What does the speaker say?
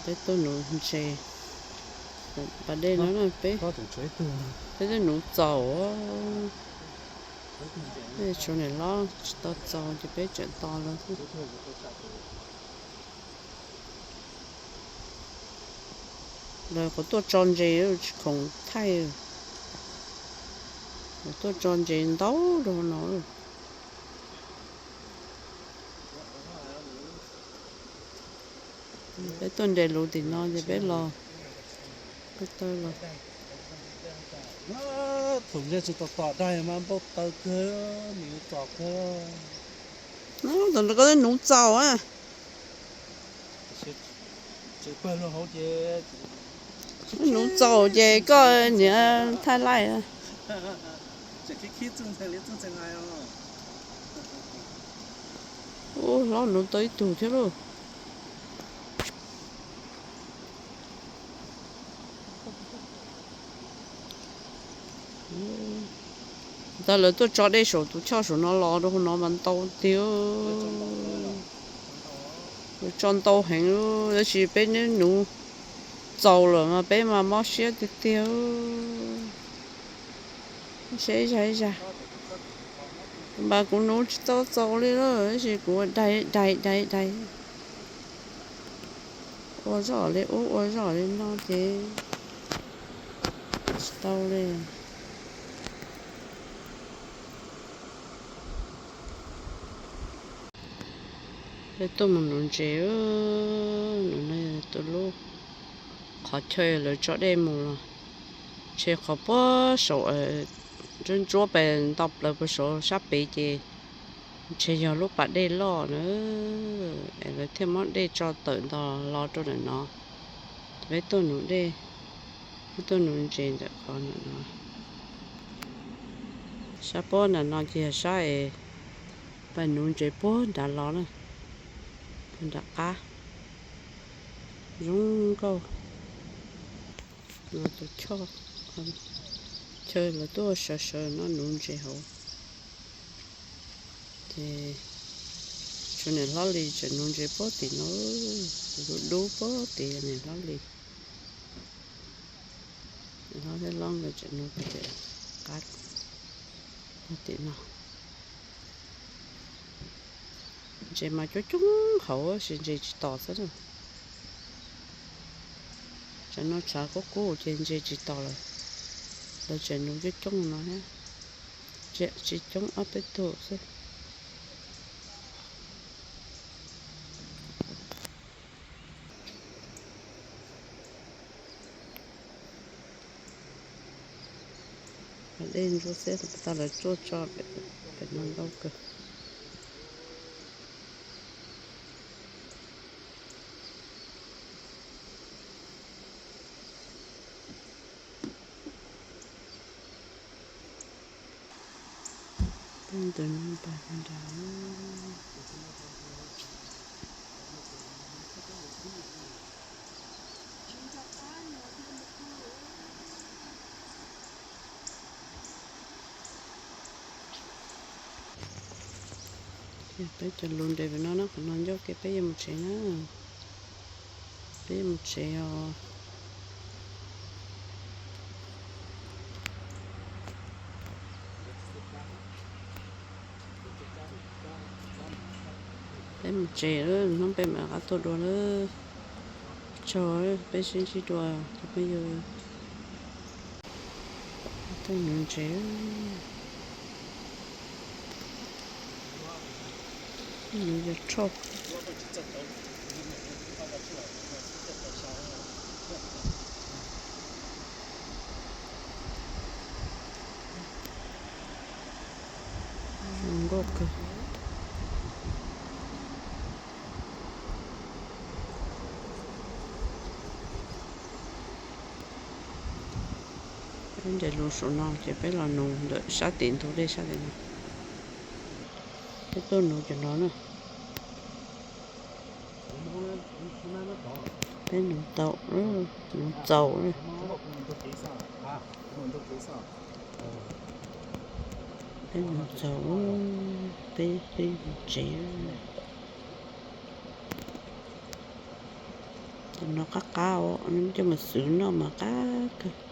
Peb tuaj nuv ntses, pas dej no peb, peb tuaj nuv txaus. Tshuav niam hlob tsis tau txaus ces peb tseem tos lawv. Lawv qhuav tuaj tso ntses tsis khoom thaij, qhuav tuaj tso ntses ntau rau no. Peb tuaj nres lus tim no ces peb los, peb taw los. Thaum ze tsis tom tom dag mas npau taws kawg, nws txom kawg. Tam no koj nuv txaus a. Nuv txaus ces koj niam thaij laij. Ub, hlob nuv tau ib tug thiab lauj. Ntawd lawv tuaj tso dej saum tus choj saum no los rau hauv no mas ntau tiag. Lawv tso ntau heev, tab sis peb neb nuv txaus lawm mas peb mas mob siab tiag tiag. Seb ib zag ib zag, mas kuv nuv tsis tau txaus li lawm, tab sis kuv daig daig daig daig. Ua zoj li ub ua zoj li no ces tsis tau li. Peb tuaj mus nuv ntses, nuv no tus lub qhov chaw lawv tso dej mus los, ntshe qhov puag saum ntsuab ntsuab pes ntau plaws puag saum sab pem ces ntshe yog lub pas dej loj na, es lawv thiaj muab dej tso tawm ntog los rau ntawm no. Peb tuaj nuv dej, peb tuaj nuv ntses ntawm qhov ntawm no. Sab puag nram no ces yog sab es pais nuv ntses puag nrad los na, puag nram qab zoo nkauj. No tus choj, chaw lawv tuaj sawv sawv no nuv ntses hauv. Ces tshuav niam hlob Lis tseem nuv ntses puag tim no, dub dub puag tim niam hlob Lis. Niam hlob thiab hlob nkawd tseem nuv pem qab puag tim no. Ntses mas coob coob hauv, tab sis ntses tsis tom xwb na. Tsam no tshav kub kub ces ntses tsis tom lawm, lawv tseem nuv coob coob no thiab. Tseem tsis coob, ob peb tug xwb. Dej ntsuab xwb, tau lawv tsuaj tso pem no ntau kawg. Peb ntawm no pas nrad. Peb cov lus nres pem no na, qhov no ncauj ke peb yuav mus tsev na. Peb yuav mus tsev os. Peb mus tsev lawm, hnub peb mam rov qab tuaj dua lawm. Tsaug, peb sib ntsib dua cov phooj ywg. Tuaj nuv ntses, nuv yog rhoj. Zoo nkauj kawg. Peb nres lus saum no ces peb los nuv ntawm sab tim ntug dej sab tim no. Peb tuaj nuv cov no na. Peb nuv tau, nuv txaus. Peb nuv txaus. peb mus tsev. Tus no qab qab os, coj mus xwb noj mas qab kawg.